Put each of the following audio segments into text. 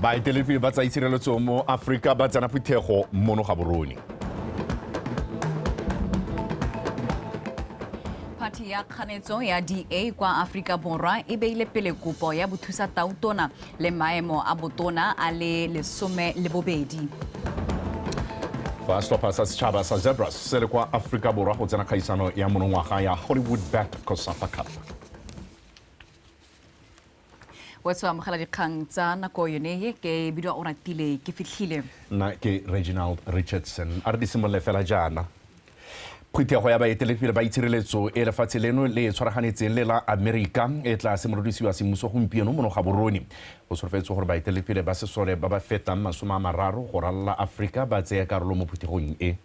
Baeteledipele ba tsa itshireletso mo Aforika ba tsena phuthego mono Gaborone. Phathi ya kganetso ya DA kwa Aforika Borwa e beile pele kopo ya bothusa tautona le maemo a botona a le 12. Fa setlhopha sa setšhaba sa Zebras se le kwa Aforika Borwa go tsena kgaisano ya monongwaga ya Hollywood Bet COSAFA Cup. Wetso amogela dikgang tsa nako yone e ke bidiwa o ratile ke fitlhile. Nna ke Reginald Richardson. A re di simolole fela jaana. Phuthego ya baeteledipele ba itshireletso e lefatshe leno le e tshwaraganetseng le la Amerika e tla simolodisiwa semmuso gompieno mono Gaborone. Go solofetswe gore baeteledipele ba sesole ba ba fetang 30 go ralala Aforika ba tseye karolo mo phuthegong e.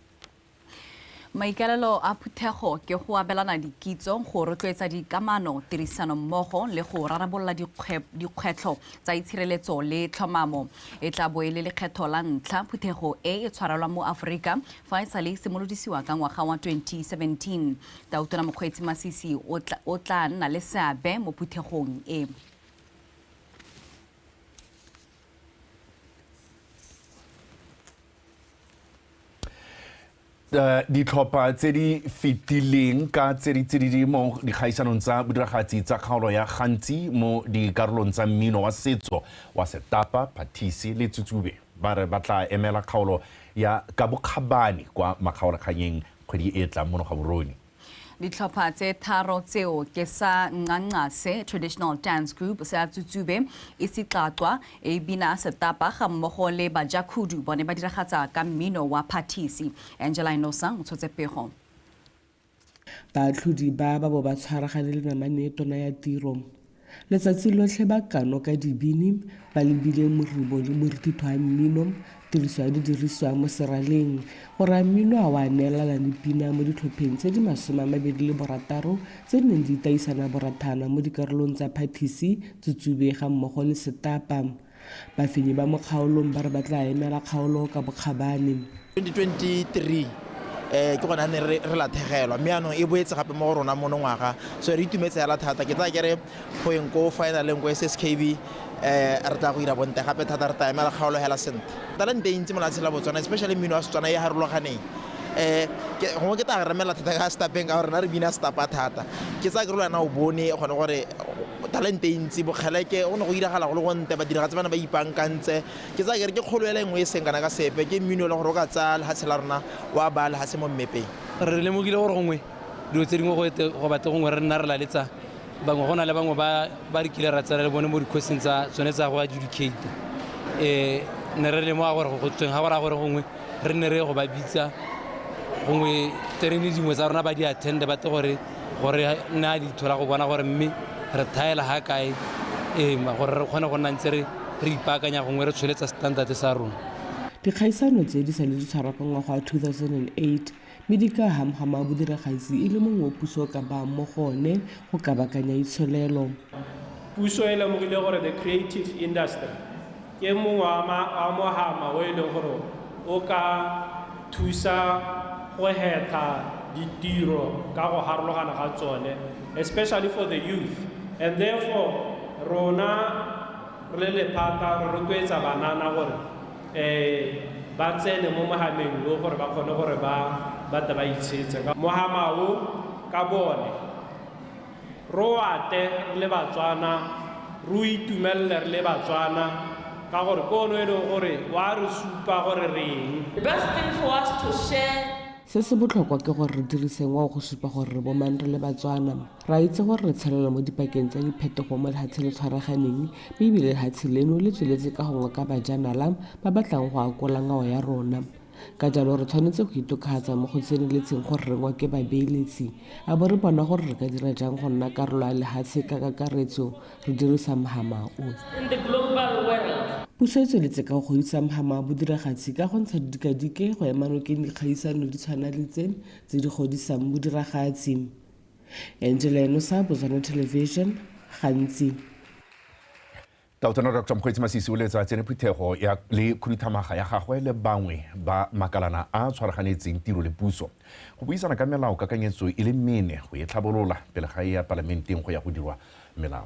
Maikaelelo a phuthego ke go abelana dikitso, go rotloetsa dikamano, tirisanommogo le go rarabolola dikgwetlho tsa itshireletso le tlhomamo. E tla bo e le lekgetho la ntlha phuthego e e tshwarelwa mo Aforika fa e sale e simolodisiwa ka ngwaga wa 2017. Tautona Mokgweetsi Masisi o tla nna le seabe mo phuthegong e. Ditlhopha tse di fetileng ka tse di tsididi mo dikgaisanong tsa bodiragatsi tsa kgaolo ya Gantsi mo dikarolong tsa mmino wa setso wa Setapa, Phathisi le Tsutsube ba re ba tla emela kgaolo ya ka bokgabane kwa makgaolakganyeng kgwedi e tlang mono Gaborone. Ditlhopha tse tharo tseo ke sa Nqanqase Traditional Dance Group, sa Tsutsube, Isixaxwa e bina Setapa ga mmogo le Bajakhudu bone ba diragatsa ka mmino wa Phathisi. Angela Inosa o tshotse pego. Baatlhodi ba ba bo ba tshwaragane le namane e tona ya tiro. Letsatsi lotlhe ba kano ka dibini ba lebile moribo le morithitho wa mmino, tiriso ya didiriswa mo seraleng, gore a mmino a wa neelana le pina mo ditlhopheng tse di 26 tse di neng di itaisana borathana mo dikarolong tsa Phathisi, Tsutsube ga mmogo le Setapa. Bafenyi ba mo kgaolong ba re ba tla emela kgaolo ka bokgabane. 2023 ke gone ne re latlhegelwa, mme jaanong e boetse gape mo go rona monongwaga, so re itumetse hela thata. Ke tsaya ke re go yeng ko finaleng ko SSKB re tla go ira bontle gape thata, re tla emela kgaolo hela sentle. Talente e ntsi mo lefatsheng la Botswana, especially mmino wa Setswana e harologaneng. Gongwe ke tla remela thata ka Setapeng ka gore rena re bina Setapa thata. Ke tsaya ke re le wena o bone gone gore talente e ntsi, bokgeleke go ne go iragala go le gontle, badiragatsi ba ne ba ipaakantse. Ke tsaya ke re ke kgolo ela e nngwe e seng kana ka sepe, ke mmino e le gore o ka tsaya lefatshe la rona wa baya lefatshe mo mmepeng. Re lemogile gore gongwe dilo tse dingwe go batle gongwe re nna re laletsa bangwe, go na le bangwe ba re kile ra tsena le bone mo dikgosing tsa tsone tsa go adjudicate. Ne re lemoga gore go tsweng ga go raya gore gongwe re nne re go ba bitsa gongwe terene dingwe tsa rona ba di attend, ba tle gore nne a di thola go bona gore mme re thaela ga kae, gore re kgone go nna ntse re ipaakanya gongwe re tsholetsa standard sa rona. Dikgaisano tse di sale di tshwarwa ka ngwaga wa 2008 mme di ka hamogama bodiragatsi e le mongwe wa puso ka ba mo go one go kabakanya itsholelo. Puso e lemogile gore the creative industry ke mongwe wa mohama o e leng gore o ka thusa go hetha ditiro ka go harologana ga tsone, especially for the youth, and therefore rona re le lephata re rotloetsa banana gore ba tsene mo mohameng o gore ba kgone gore ba tle ba itshetse. Mohama o ka bone re o ate re le Batswana, re o itumelele re le Batswana, ka gore ke ono e leng gore wa re supa gore re eng. The best thing for us to share. Se se botlhokwa ke gore re dirise ngwao go supa gore re bomang re le Batswana. Re a itse gore re tshelela mo dipakeng tsa diphetogo mo lefatsheng le tshwaraganeng, mme ebile lefatshe leno le tsweletse ka go ngoka bajanala ba batlang go akola ngwao ya rona. Ka jalo re tshwanetse go itokafatsa mo go tseneletseng gore re ngoke babeeletsi, a bo re bona gore re ka dira jang go nna karolo ya lefatshe ka kakaretso re dirisa mohama o. In the global world. Puso e tsweletse ka go godisa mohama wa bodiragatsi ka go ntsha didikadike go ema nokeng dikgaisano di tshwana le tse tse di godisang bodiragatsi. Angela Enosa, Botswana Television, Gantsi. Tautona Dr Mokgweetsi Masisi o letsa tsene phuthego ya le khuduthamaga ya gagwe le bangwe ba makalana a tshwaraganetseng tiro le puso go buisana ka melao kakanyetso e le mene go e tlhabolola pele ga e ya palamenteng go ya go dirwa melao.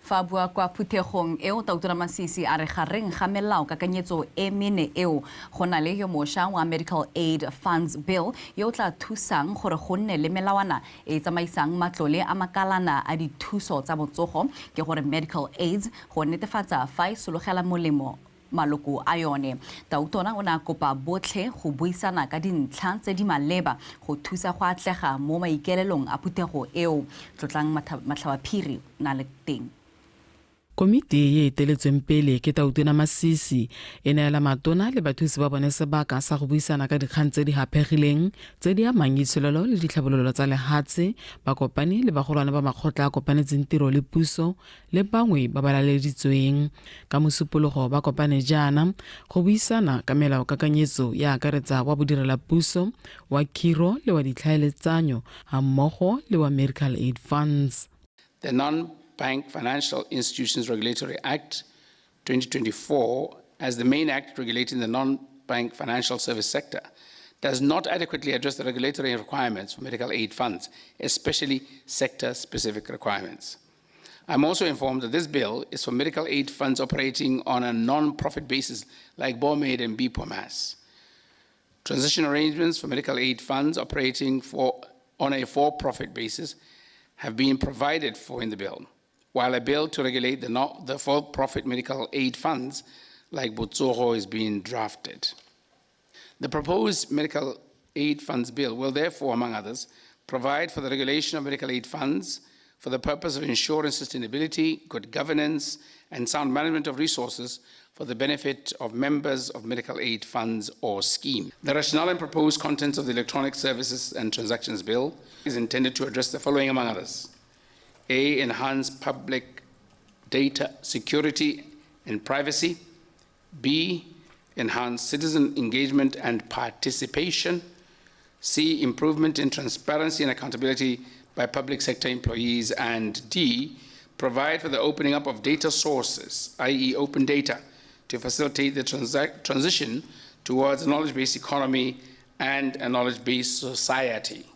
Fa bua kwa phuthegong eo, Tautona Masisi a re gareng ga melao kakanyetso e mene eo go na le yo mošwa wa Medical Aid Funds Bill yo o tla thusang gore go nne le melawana e tsamaisang matlole a makalana a dithuso tsa botsogo, ke gore medical aids, go netefatsa fa e sologela molemo maloko a yone. Tautona o ne a kopa botlhe go buisana ka dintlha tse di maleba go thusa go atlega mo maikaelelong a phuthego eo. Tlotlang Matlhabaphiri na le teng. Komiti e eteletsweng pele ke Tautona Masisi e neela matona le bathusi ba bone sebaka sa go buisana ka dikgang tse di haphegileng tse di amang itsholelo le ditlhabololo tsa lehatshe, ba kopane le bagolwane ba makgotla a kopanetseng tiro le puso le bangwe ba ba laleditsweng. Ka Mosupologo ba kopane jaana go buisana ka melao kakanyetso ya akaretsa wa bodirela puso, wa khiro le wa ditlhaeletsanyo ga mmogo le wa medical aid funds. The Non-Bank Financial Institutions Regulatory Act 2024, as the main act regulating the non-bank financial service sector, does not adequately address the regulatory requirements for medical aid funds, especially sector-specific requirements. I'm also informed that this bill is for medical aid funds operating on a non-profit basis like BOMED and BPOMAS. Transition arrangements for medical aid funds operating on a for-profit basis have been provided for in the bill, while a bill to regulate the for-profit medical aid funds like Botsogo is being drafted. The proposed medical aid funds bill will therefore, among others, provide for the regulation of medical aid funds for the purpose of ensuring sustainability, good governance, and sound management of resources for the benefit of members of medical aid funds or scheme. The rationale and proposed contents of the Electronic Services and Transactions Bill is intended to address the following, among others. A, enhance public data security and privacy. B, enhance citizen engagement and participation. C, improvement in transparency and accountability by public sector employees. And D, provide for the opening up of data sources, that is open data, to facilitate the transition towards a knowledge-based economy and a knowledge-based society.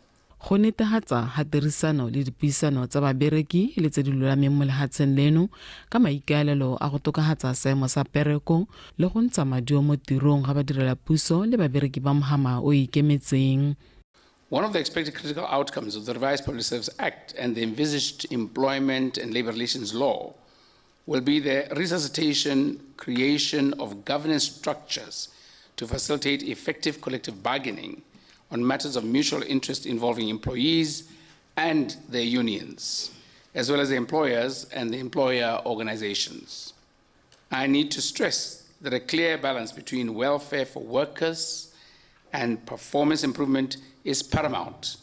Go netefatsa ga tirisano le dipuisano tsa babereki le tse di lolameng mo lehatsheng leno ka maikaelelo a go tokafatsa seemo sa pereko le go ntsha maduo mo tirong ga badirela puso le babereki ba mohama o ikemetseng. One of the expected critical outcomes of the revised Public Service Act and the envisaged Employment and Labor Relations Law will be the resuscitation, creation of governance structures to facilitate effective collective bargaining on matters of mutual interest involving employees and their unions, as well as the employers and the employer organizations. I need to stress that a clear balance between welfare for workers and performance improvement is paramount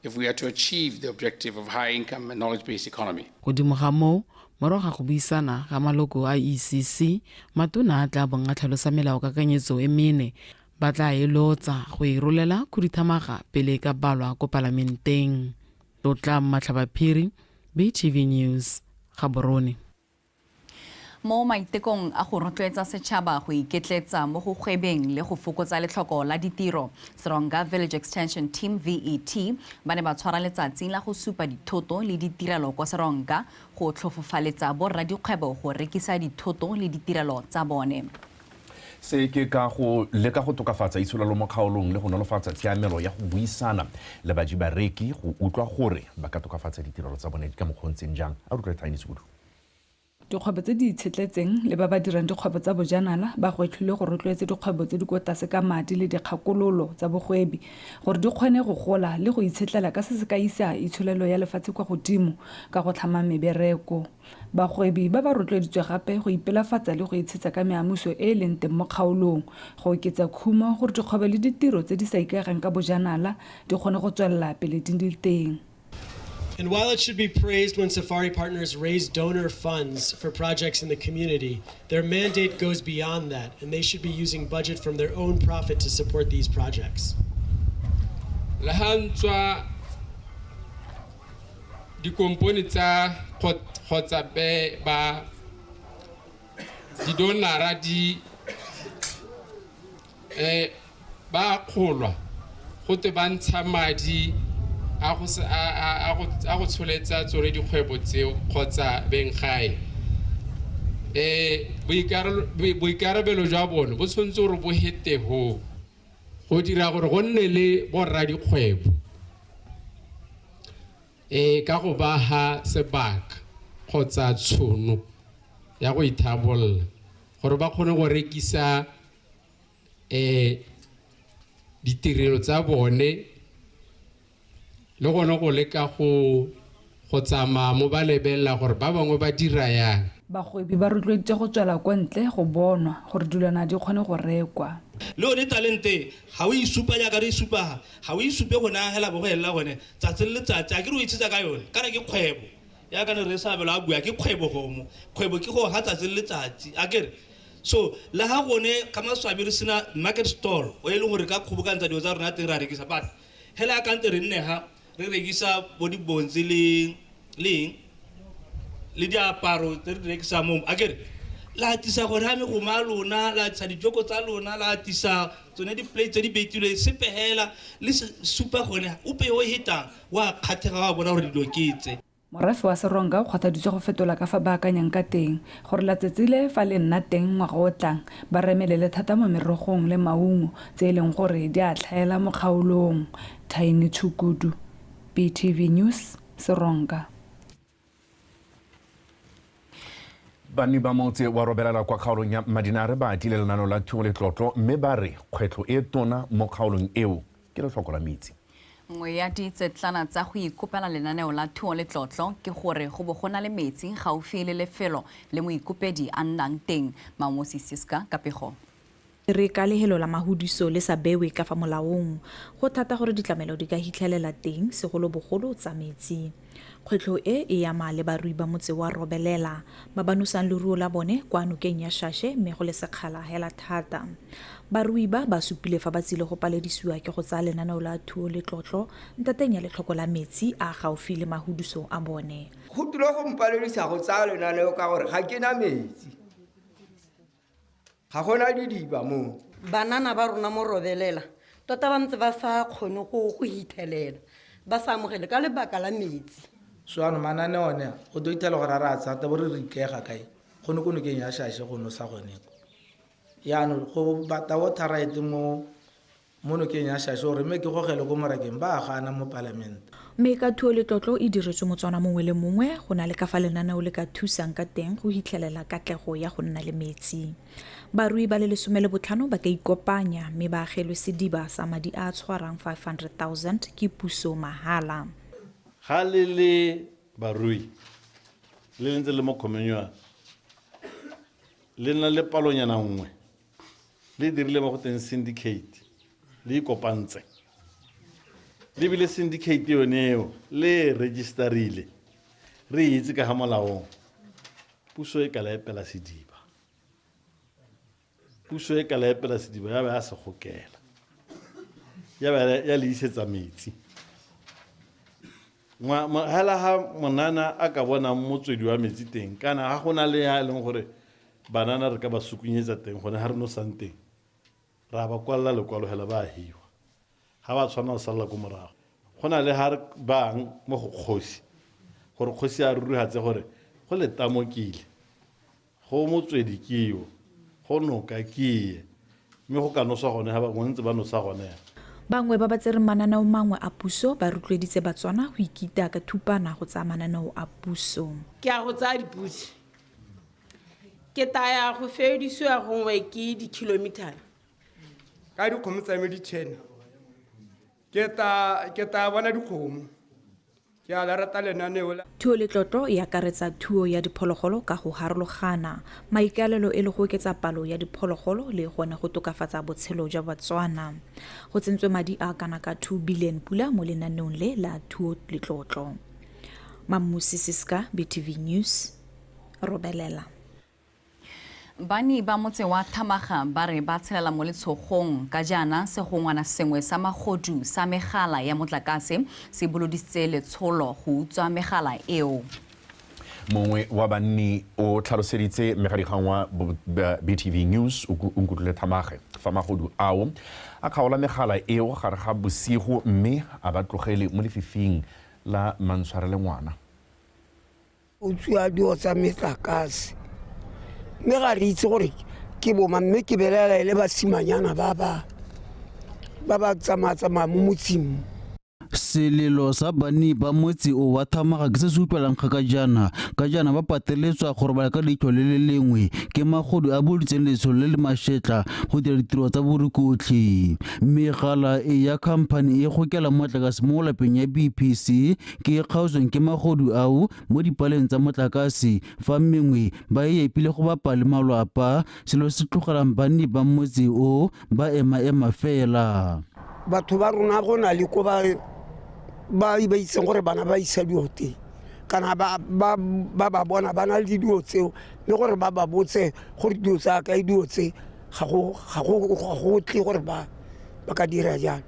if we are to achieve the objective of high income and knowledge-based economy. Godimo ga moo, morago ga go buisana ga maloko a ECC, matona a tla bong a tlhalosa melao kakanyetso e mene, ba tla e lotsa go e rolela khuduthamaga pele ka balwa ko palamenteng. Tlotla Matlhabaphiri, BTV News, Gaborone. Mo maitekong a go rotloetsa setšhaba go iketletsa mo go gwebeng le go fokotsa letlhoko la ditiro, Seronga Village Extension Team VET ba ne ba tshwara letsatsi la go supa dithoto le ditirelo kwa Seronga go tlhofofaletsa borradikgwebo go rekisa dithoto le ditirelo tsa bone. Se ke ka go leka go tokafatsa itsholelo mo kgaolong le go nolofatsa tshiamelo ya go buisana le baji bareki go utlwa gore ba ka tokafatsa ditirelo tsa bone ka mokgwa o ntseng jang. A utlwe Tiny Sekudu. Dikgwebo tse di itshetletseng le ba ba dirang dikgwebo tsa bojanala ba gwetlhile go rotloetsa dikgwebo tse di kwa tlase ka madi le dikgakololo tsa bogwebi gore di kgone go gola le go itshetlela ka se se ka isa itsholelo ya lefatshe kwa godimo ka go tlhama mebereko. Bagwebi ba ba rotloeditswe gape go ipelafatsa le go itshetsa ka meamuso e e leng teng mo kgaolong go oketsa khumo gore dikgwebo le ditiro tse di sa ikaegang ka bojanala di kgone go tswelela pele di le teng. And while it should be praised when Safari Partners raise donor funds for projects in the community, their mandate goes beyond that, and they should be using budget from their own profit to support these projects. Le ha ntswa dikompone tsa kgotsa ba didonara di ba kgolwa gote ba ntsha madi a go tsholetsa tsone dikgwebo tseo kgotsa beng gae. Boikarabelo jwa bone bo tshwanetse gore bo hete ho go dira gore go nne le borradikgwebo ka go ba ha sebaka kgotsa tshono ya go ithabolola gore ba kgone go rekisa ditirelo tsa bone le gone go leka go tsamaya mo ba lebelela gore ba bangwe ba dira yang. Bagwebi ba rotloeditse go tswela kwa ntle go bonwa gore dilwana di kgone go rekwa. Le yone talente ga o e supa jaaka re e supa, ga o e supe go nagela bo go elela gone tsatsi le letsatsi, a ke re o itshetsa ka yone kana ke kgwebo ya ne re Sabelo a bua ke kgwebo gomo kgwebo ke go ga tsatsi le letsatsi a kere. So le ga gone ka maswabi re sena market stall o e leng gore ka kgobokantsa dilo tsa rona teng ra rekisa, but hela a kante re nne ga re rekisa bo dibontsi le le diaparo tse re di rekisang mo a kere la atisa gore ha megoma a lona, la atisa dijoko tsa lona, la atisa tsone di-plate tse di betilweng sepe hela le supa gone ope yo o hetang wa kgathega wa bona gore dilo ke tse. Morafe wa Seronga o kgothaditswe go fetola ka fa ba akanyang ka teng gore letsatsi le fa le nna teng ngwaga o tlang ba remelele thata mo merogong le maungo tse e leng gore di a tlhaela mo kgaolong. Thaini Tshukudu, BTV News, Seronga. Banni ba motse wa Robelela kwa kgaolong ya Mmadinare ba atile lenaneo la thuo letlotlo mme ba re kgwetlho e tona mo kgaolong eo ke letlhoko la metsi. Nngwe ya ditsetlana tsa go ikopela lenaneo la thuo letlotlo ke gore go bo go na le metsi gaufi le lefelo le moikopedi a nnang teng. Mamosi Siska ka pego. Re ka lehelo la mahudiso le sa bewe ka fa molaong go thata gore ditlamelo di ka hitlhelela teng segolobogolo tsa metsi. Kgwetlho e e ama le barui ba motse wa Robelela ba ba nosang leruo la bone kwa nokeng ya Shashe mme go le sekgala hela thata. Barui ba ba supile fa ba tsile go paledisiwa ke go tsaya lenaneo la thuo letlotlo ntateng ya letlhoko la metsi a gaufi le mahudiso a bone. Go tlile go mpaledisa go tsaya lenaneo ka gore ga ke na metsi, ga gona didiba mo. Banana ba rona mo Robelela tota ba ntse ba sa kgone go hithelela, ba sa amogele ka lebaka la metsi. So ano mananeo one go tlo ithela gore a re a tsata bo re re ikega kae go ne ko nokeng ya Shashe go nosa gone ko. Yaanong go bata water right mo nokeng ya Shashe gore mme ke gogele ko morakeng ba gana mo palamente. Mme ka thuo letlotlo e diretswe Motswana mongwe le mongwe go na le ka fa lenaneo le ka thusang ka teng go hitlhelela katlego ya go nna le metsi. Barui ba le 15 ba ka ikopanya mme ba agelwe sediba sa madi a a tshwarang 500,000 ke puso mahala. Ga le le barui le ntse le mo communal le na le palonyana nngwe le dirile mo go teng syndicate le ikopantse le bile syndicate yone eo le registerile re itse ka ga molaong. Puso e ka la epela sediba, puso e ka la epela sediba ya ba ya se gokela ya ba ya le isetsa metsi. Hela ha monana a ka bona motswedi wa metsi teng kana ga gona le ya e leng gore banana re ka ba sukunyetsa teng gone ga re nosang teng ra ba kwalla lekwalo hela ba hiwa ga ba tshwana go salla ko morago. Go na le ga re bang mo go kgosi gore kgosi a rurigatse gore go letamokile go motswedi ke yo go noka ke ye mme go ka nosa gone ga bangwe ntse ba nosa gone. Bangwe ba ba tsereng mananeo mangwe a puso ba rotloeditse Batswana go ikita ka thupana go tsaya mananeo a puso. Ke a go tsaya dipodi, ke taya go fedisiwa gongwe ke di-kilometer ka dikgomo tsa me di tšhena ke ta bona dikgomo ke a la rata lenaneo la. Thuo letlotlo e akaretsa thuo ya diphologolo ka go harologana, maikaelelo e le go oketsa palo ya diphologolo le gone go tokafatsa botshelo jwa Batswana. Go tsentswe madi a kana ka 2 billion pula mo lenaneong le la thuo letlotlo. Mamusi Siska, BTV News, Robelela. Banni ba motse wa Thamaga ba re ba tshelela mo letshogong ka jaana segongwana sengwe sa magodu sa megala ya motlakase se bolodisitse letsholo go utswa megala eo. Mongwe wa banni o tlhaloseditse megadikgang wa BTV News o nkutlwile Thamage fa magodu ao a kgaola megala eo gare ga bosigo mme a ba tlogele mo lefifing la mantshwarele ngwana. O tswa dio tsa metlakase. Mme ga re itse gore ke boma, mme ke belaela e le basimanyana ba ba ba ba tsamaya-tsamaya mo motseng. Selelo sa banni ba motse o wa Thamaga ke se se utlwalang kgaka jaana, ka jaana ba pateletswa go robala ka leitlho le le lengwe ke magodu a boloditseng letsholo le le mašetla go dira ditiro tsa borukutlhi. Megala e ya khamphani e gokela motlakase mo lapeng ya BPC ke e kgaotsweng ke magodu ao mo dipaleng tsa motlakase, fa mengwe ba e epile go bapa le malwapa, selo se tlogelang banni ba motse o ba ema-ema fela. Batho ba rona go na le ko ba ba ba itseng gore bana ba isa dio teng, kana ba ba ba ba bona ba na le didio tseo, mme gore ba ba botse gore dio tsa kae, dio tse ga go tle gore ba ba ka dira jalo.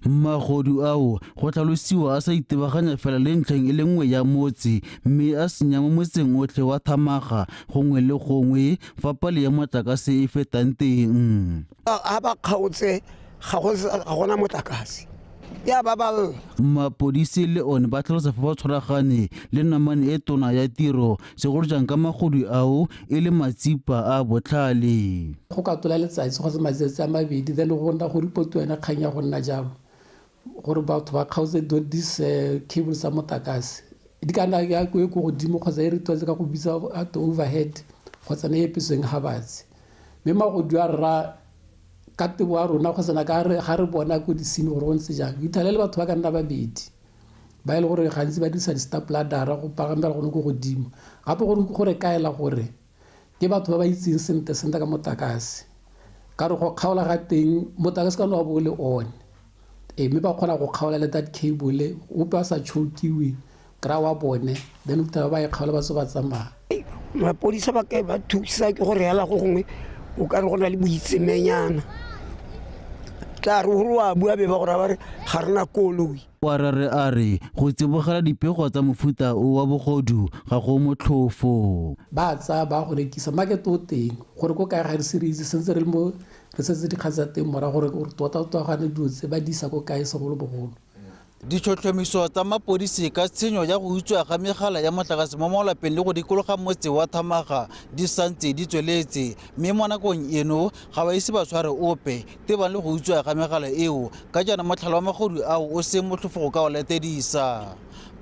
Magodu ao go tlhalosiwa a sa itebaganya fela le ntlheng e le nngwe ya motse, mme a senya mo motseng otlhe wa Thamaga gongwe le gongwe fa pale ya motlakase e fetang teng. A ba kgaotse, ga gona motlakase ya ba ba. Mapodisi le one ba tlhalosa fa ba tshwaragane le namane e tona ya tiro, segolo jang ka magodu ao e le matsipa a botlhale. Go ka tola letsatsi kgotsa matsatsi a mabedi, then go nna go reportiwa yona kgang ya go nna jalo gore batho ba kgaotse this cable tsa motlakase, di ka nna ya ko godimo kgotsa e re tlwaetse ka go bitsa at overhead kgotsa ne e epetsweng ga batse. Mme magodu a rra ka tebo ya rona kgotsa ka re ga re bona ko disini gore go ntse jang, ithale le batho ba ka nna babedi ba e le gore gantsi ba dirisa di-stapladara go pagamela gone ko godimo. Gape go re kaela gore ke batho ba ba itseng sentle sentle ka motlakase, ka re go kgaola ga teng motlakase ka wa bo le one, mme ba kgona go kgaola le that cable, ope a sa chokiwe kry-a wa bone, then o ba e kgaola ba tse ba tsamaya. Mapodisa ba ka ba thusa ke gore hela go gongwe o ka re go na le boitsemenyana, tla re gore wa bua be ba gore ba re ga rena koloi. Wa re a re go tsibogela dipego tsa mofuta o wa bogodu ga go motlhofo. Ba tsaya ba go rekisa market o teng gore ko kae ga re se re itse, sentse re le mo re setse dikgang tsa teng morago gore tota-tota gane dilo tse ba di isa ko kae segolobogolo. Ditlhotlhomiso tsa mapodisi ka tshenyo ya go utswa ga megala ya motlakase mo malapeng le go dikologa motse wa Thamaga di santse di tsweletse, mme mo nakong eno ga ba ise ba tshware ope tebang le go utswa ga megala eo, ka jaana motlhala wa magodu ao o se motlhofo go ka o latedisa.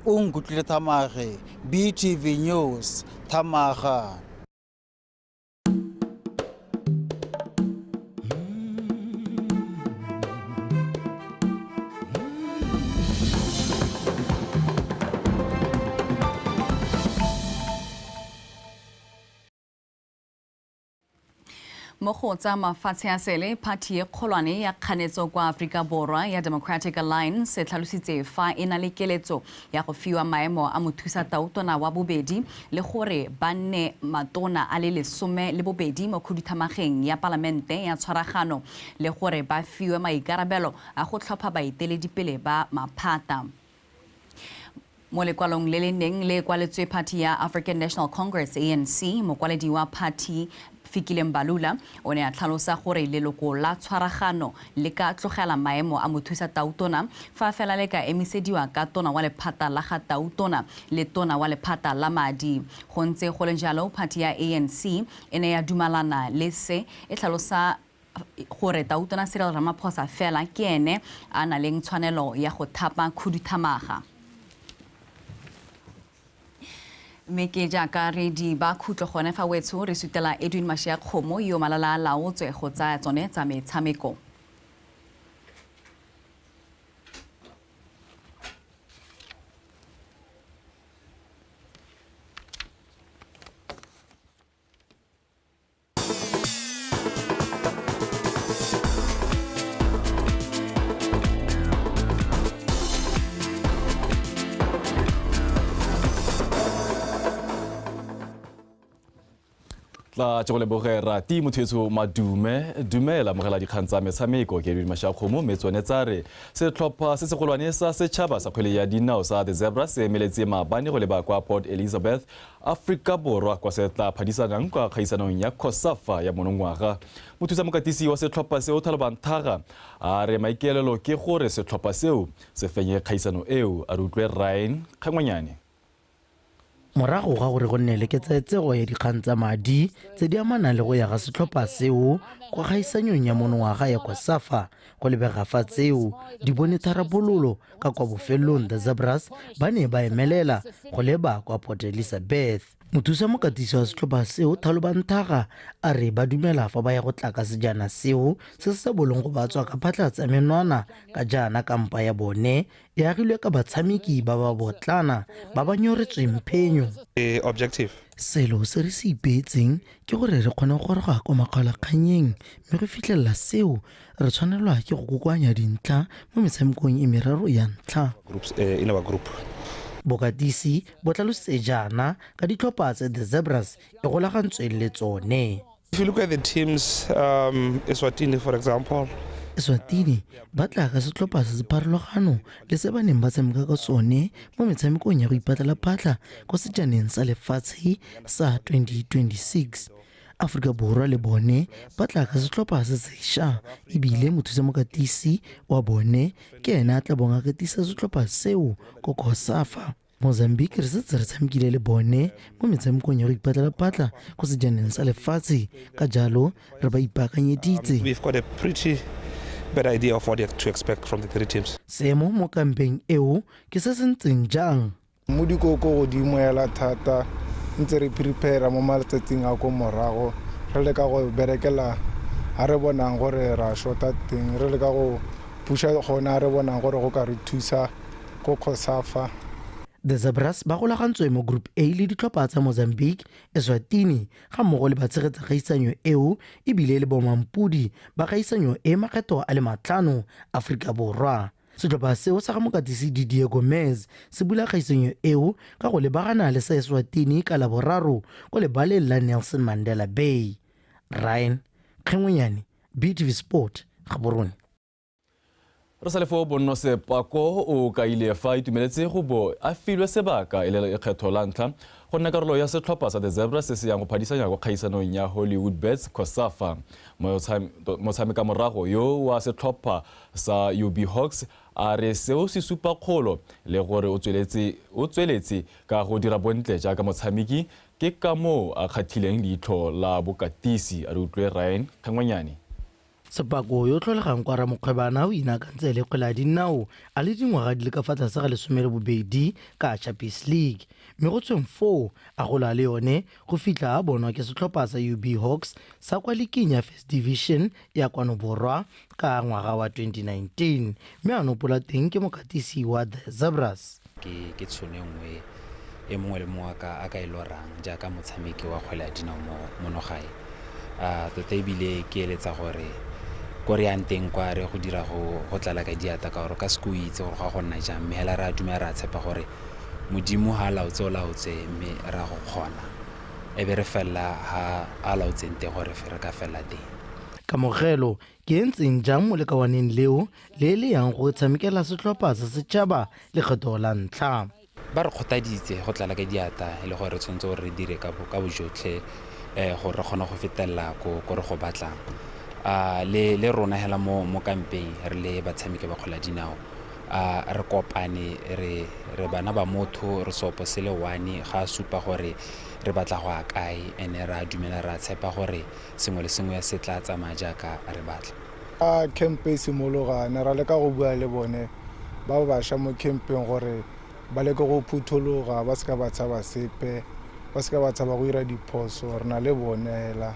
O nkutlwile Thamage, BTV News, Thamaga. Mo go tsa mafatshe a sele, phathi e kgolwane ya kganetso kwa Aforika Borwa ya Democratic Alliance e tlhalositse fa e na le keletso ya go fiwa maemo a mothusa tautona wa bobedi le gore ba nne matona a le 12 mo khuduthamageng ya palamente ya tshwaragano, le gore ba fiwe maikarabelo a go tlhopha baeteledipele ba maphata. Mo lekwalong le le neng le kwaletswe phathi ya African National Congress ANC, mokwaledi wa phathi Fikile Mbalula o ne a tlhalosa gore leloko la tshwaragano le ka tlogela maemo a mothusa tautona fa fela le ka emisediwa ka tona wa lephata la ga tautona le tona wa lephata la madi. Go ntse go le jalo, phathi ya ANC e ne ya dumalana le se, e tlhalosa gore tautona Cyril Ramaphosa fela ke ene a na leng tshwanelo ya go thapa khuduthamaga. Mme ke jaaka re di ba khutlo gone fa wetsho re sutela Edwin Mashia Kgomo yo malala a laotswe go tsaya tsone tsa metshameko. Tla tse go lebogera ti motho etso madume dumela mogela dikgang tsa metshameko ke Edwin Mashia Kgomo mme tsone tsa re setlhopha se segolwane sa setšhaba sa kgwele ya dinao sa The Zebra se emeletse maabane go leba kwa Port Elizabeth, Afrika Borwa kwa se tla phadisanang kwa kgaisanong ya COSAFA ya monongwaga. Mothusa mokatisi wa setlhopha seo Thalobang Thaga a re maikaelelo ke gore setlhopha seo se fenye kgaisano eo. A re utlwe Ryan Kgangwanyane. Morago ga gore go nne le ketsaetsego ya dikgang tsa madi tse di amanang le go ya ga setlhopha seo kwa kgaisanyong ya monongwaga ya COSAFA, go lebega fa tseo di bone tharabololo ka kwa bofelelong the Zebras ba ne ba emelela go leba kwa Port Elizabeth. Mothusa mokatisi wa setlhopha seo Thalo Banthaga a re ba dumela fa ba ya go tla ka sejana seo se se sa bolong go ba tswa ka phatlha tsa menwana ka jaana kampa ya bone e agilwe ka batshameki ba ba botlana ba ba nyoretsweng phenyo. Objective. Selo se re se ipeetseng ke gore re kgone go goroga kwa makgaolakgannyeng, mme go fitlhelela seo re tshwanelwa ke go kokoanya dintlha mo metshamekong e meraro ya ntlha. Groups, in our group. Bokatisi bo tlhalositse jaana ka ditlhopha tse the Zebras e golagantsweng le tsone. If you look at the teams, Eswatini for example. Eswatini ba tla ka setlhopha se se pharologano le se ba neng ba tshameka ka sone mo metshamekong ya go ipatlela phatlha kwa sejaneng sa lefatshe sa 2026. Afrika Borwa le bone ba tla ka setlhopha se sešwa, ebile mothusa mokatisi wa bone ke ene a tla bong a katisa setlhopha seo ko COSAFA. Mozambique re setse re tshamekile le bone mo metshamekong ya go ipatlela phatlha ko sejaneng sa lefatshe, ka jalo re ba ipaakanyeditse. We've got a pretty better idea of what to expect from the three teams. Seemo mo kampeng eo ke se se ntseng jang? Modiko ko godimo hela thata, ntse re prepare mo matsatsing a ko morago, re leka go berekela ha re bonang gore ra shota teng, re leka go pusha gona re bonang gore go ka re thusa ko COSAFA. The Zebras ba golagantswe mo Group A le ditlhopha tsa Mozambique, Eswatini ga mmogo le batshegetsa kgaisanyo eo ebile le bomampodi ba kgaisanyo e makgetho a le 5 Afrika Borwa. Setlhopha seo sa ga mokatisi Didier Gomez se bula kgaisanyo eo ka go lebagana le sa Eswatini ka Laboraro ko lebaleng la Nelson Mandela Bay. Ryan Kgengwenyane, BTV Sport, Gaborone. Re sa le fo Bonno Sepako o kaile fa itumeletse go bo a filwe sebaka e le lekgetho la ntlha go nna karolo ya setlhopha sa The Zebras se se yang go phadisanya kwa kgaisanong ya Hollywood Bets COSAFA. Motshameka morago yo wa setlhopha sa UB Hawks a re seo se supa kgolo le gore o tsweletse ka go dira bontle jaaka motshameki, ke ka moo a kgathileng leitlho la bokatisi. A re utlwe Ryan Kgengwenyane. Sepako yo tlholegang kwa Ramokgwebana o inaakantse le kgwele ya dinao a le dingwaga di le ka fa tlase ga 12 ka Champions League, mme go tsweng foo a gola le yone go fitlha a bonwa ke setlhopha sa UB Hawks sa kwa liking ya First Division ya kwano Borwa ka ngwaga wa 2019, mme a nopola teng ke mokatisi wa The Zebras. Ke tšhono e nngwe e mongwe le mongwe a ka e lorang jaaka motshameki wa kgwele ya dinao mo gae. Tota ebile ke eletsa gore ko re yang teng kwa re go dira go tlala ka diata ka gore ka se o itse gore ga go nna jang, mme hela re a dumela, re a tshepa gore Modimo ha a laotse o laotse, mme ra go kgona e be re fella ha a laotseng teng gore re ka fella teng. Kamogelo ke e ntseng jang mo lekawaneng leo le le yang go tshamekela setlhopha sa setšhaba lekgetho la ntlha? Ba re kgothaditse go tlala ka diata e le gore re tshwanetse gore re dire ka bojotlhe gore re kgone go fetelela ko re go batlang. Le rona hela mo kampeng re le batshameki ba kgwele ya dinao, re kopane re bana ba motho, re sopo se le one, ga a supa gore re batla go ya kae, ene re a dumela, re a tshepa gore sengwe le sengwe se tla tsamaya jaaka re batla. A camp e simologa ne ra leka go bua le bone ba ba bašwa mo campeng gore ba leke go phuthologa, ba seka ba tshaba sepe, ba seka ba tshaba go dira diphoso, re na le bone hela.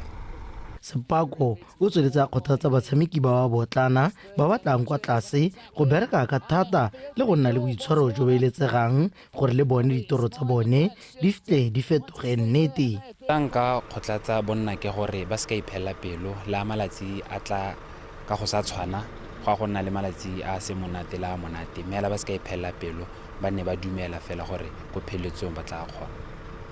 Sepako o tsweletse a kgothatsa batshameki ba ba botlana ba ba tlang kwa tlase go bereka ka thata le go nna le boitshwaro jo bo eletsegang gore le bone ditoro tsa bone di tle di fetoge nnete. Nka kgothatsa bonna ke gore ba seka iphelela pelo, le a malatsi a tla ka go sa tshwana, go a go nna le malatsi a se monate le a monate, mme hela ba seka iphelela pelo, ba nne ba dumela fela gore ko pheletsong ba tla kgona.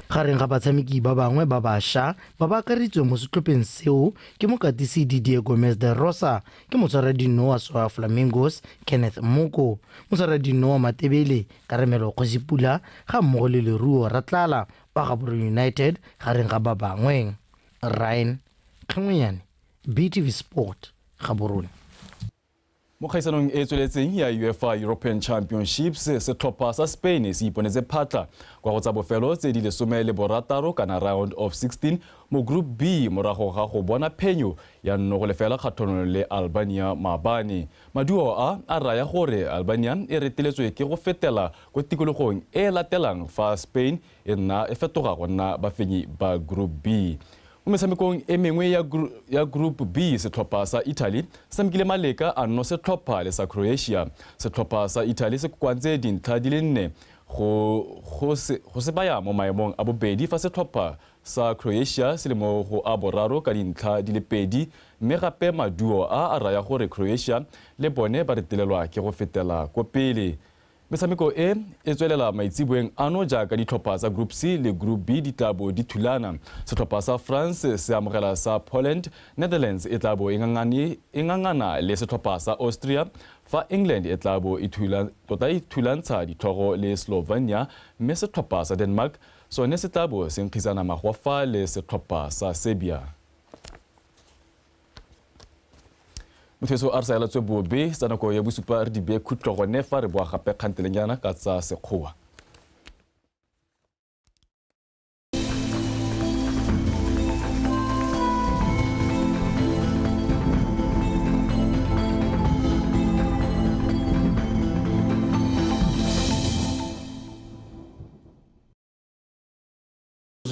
Gareng ga batshameki ba bangwe ba bašwa ba ba akareditsweng mo setlhopheng seo ke mokatisi Didier Gomez de Rosa, ke motshwaradino wa Soya Flamingos Kenneth Moko, motshwaradino wa Matebele Karemelo Kgosipula ga mmogo le Leruo Ratlala wa Gaborone United gareng ga ba bangwe. Ryan Kgengwenyane, BTV Sport, Gaborone. Mo kgaisanong e tsweletseng ya UEFA European Championships, setlhopha sa Spain se iponetse phatla kwa go tsa bofelo tse di 16 kana round of 16 mo Group B morago ga go bona phenyo ya 0-0 kgatlhanong le Albania maabane. Maduo a raya gore Albania e reteletswe ke go fetela ko tikologong e latelang fa Spain e nna e fetoga go nna bafenyi ba Group B. Mo metshamekong e mengwe ya Group B, setlhopha sa Italy se tshamekile maleka a nno setlhopha le sa Croatia. Setlhopha sa Italy se kokoantse dintlha di le 4 go se baya mo maemong a bobedi fa setlhopha sa Croatia se le mo go a boraro ka dintlha di le 2, mme gape maduo a raya gore Croatia le bone ba retelelwa ke go fetela ko pele. Metshameko e e tswelela maitseboeng ano jaaka ditlhopha tsa Group C le Group B di tla bo di thulana. Setlhopha sa France se amogela sa Poland, Netherlands e tla bo e ngangana le setlhopha sa Austria, fa England e tla bo e thulantsha ditlhogo le Slovenia, mme setlhopha sa Denmark sone se tla bo se nkgisana magwafa le setlhopha sa Serbia. Motho a re sa elatswe bobe tsa nako ya bosupa re di bee khutlo gone fa re boa gape kgantelenyana ka tsa sekgowa.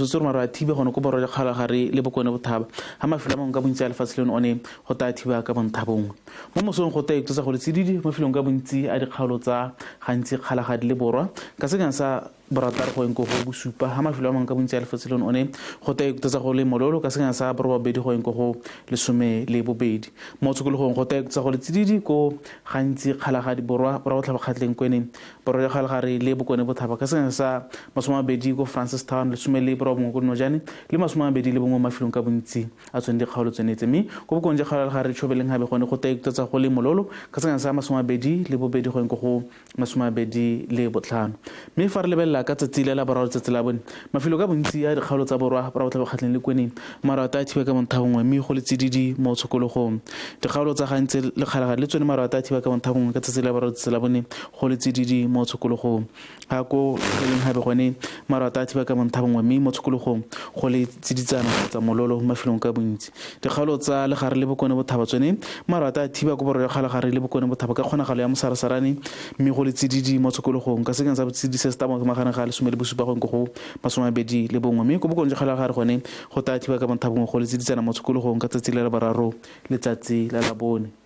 Se re maro a thibe gone ko borwa jwa Kgalagare le Bokone Bothaba ga mafelo a mangwe ka bontsi a lefatshe leno one go taya thiba ka bontha bongwe. Mo mosong go taya iktosa go le tsididi mo mafelong ka bontsi a dikgaolo tsa gantsi Kgalagadi le Borwa ka sekang sa 6 go eng ko go 7 ga mafelo a mangwe ka bontsi a lefatshe leno one go taya iktosa go le mololo ka sekang sa 8 go eng ko go 12. Mo tshokologong go taya iktosa go le tsididi ko gantsi Kgalagadi Borwa Borwa Botlhaba Kgatleng Kweneng Borwa jwa Kgalagare le Bokone Bothaba ka sekang sa 20 ko Francistown 19 ko Nojane le 21 mafelong ka bontsi a tsone dikgaolo tsone tse, mme ko bokone jwa Kgalagare Tshobeleng gabe gone go taya iktosa go le mololo ka sekang sa 22 go eng ko go 25. Mme fa re lebelela ka tsatsi le la boraro tsatsi la bone mafelo ka bontsi a dikgaolo tsa Borwa Borwa Botlhaba Kgatleng le Kweneng maro a taya thiba ka bontha bongwe mme go le tsididi mo tshokologong. Dikgaolo tsa gantsi le Kgalagadi le tsone maro a taya thiba ka bontha bongwe ka tsatsi la boraro tsatsi la bone go le tsididi mo tshokologong. Ga ko Tshobeleng gabe gone maro a taya thiba ka bontha bongwe mme mo tshokologong go le tsiditsana kgotsa mololo mo mafelong ka bontsi. Dikgaolo tsa Legare le Bokone Bothaba tsone maro a taya thiba ko Borwa jwa Kgalagare le Bokone Bothaba ka kgonagalo ya mosarasarane mme go le tsididi mo tshokologong ka sekang sa botsididi se se tsamaya magareng ga 17 go go 21, mme ko Bokone jwa Kgalagare gone go taya thiba ka bontha bongwe go le tsiditsana mo tshokologong ka tsatsi la boraro letsatsi la labone.